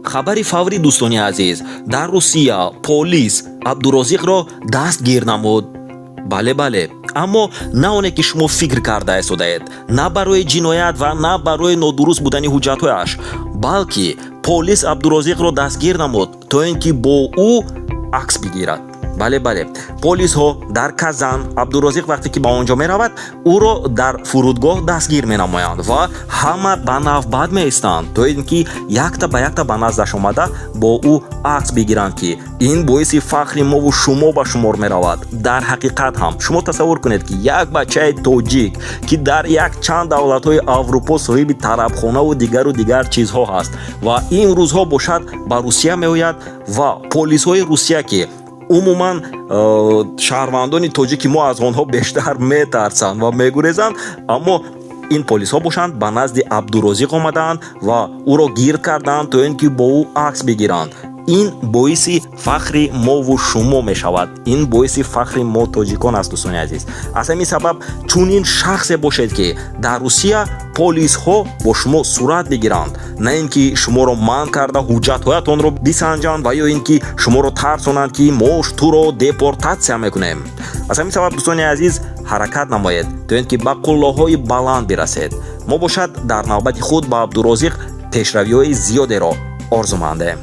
Хабари фаврӣ, дӯстони азиз: дар Русия полис Абдурозиқро дастгир намуд. Бале, бале, аммо на оне, ки шумо фикр карда истодаед, на барои ҷиноят ва на барои нодуруст будани ҳуҷҷатҳояш, балки полис Абдурозиқро дастгир намуд, то ин ки бо ӯ акс бигирад. Бале, бале, полисҳо дар Казан, Абдурозиқ вақте ки ба он ҷо меравад, ӯро дар фурудгоҳ дастгир менамоянд ва ҳама ба навбат меистанд, то ин ки якта ба якта ба наздаш омада, бо ӯ акс бигиранд, ки ин боиси фахри мову шумо ба шумор меравад. Дар ҳақиқат ҳам, шумо тасаввур кунед, ки як бачаи тоҷик, ки дар як чанд давлатҳои Аврупо соҳиби тарабхонаву дигару дигар чизҳо ҳаст ва ин рӯзҳо бошад, ба Русия меояд ва полисҳои Русия, ки умуман шаҳрвандони тоҷики мо аз онҳо бештар метарсанд ва мегурезанд, аммо ин полисҳо бошанд, ба назди Абдурозиқ омадаанд ва ӯро гирд карданд, то ин ки бо ӯ акс бигиранд. Ин боиси фахри мову шумо мешавад, ин боиси фахри мо, тоҷикон, аст. Дӯстони азиз, аз ҳамин сабаб чунин шахсе бошед, ки дар Русия полисҳо бо шумо сурат бигиранд, на ин ки шуморо манъ карда, ҳуҷҷатҳоятонро бисанҷанд ва ё ин ки шуморо тарсонанд, ки мо туро депортатсия мекунем. Аз ҳамин сабаб, дӯстони азиз, ҳаракат намоед, то ин ки ба қуллаҳои баланд бирасед. Мо бошад, дар навбати худ ба Абдурозиқ пешравиҳои зиёдеро орзумандем.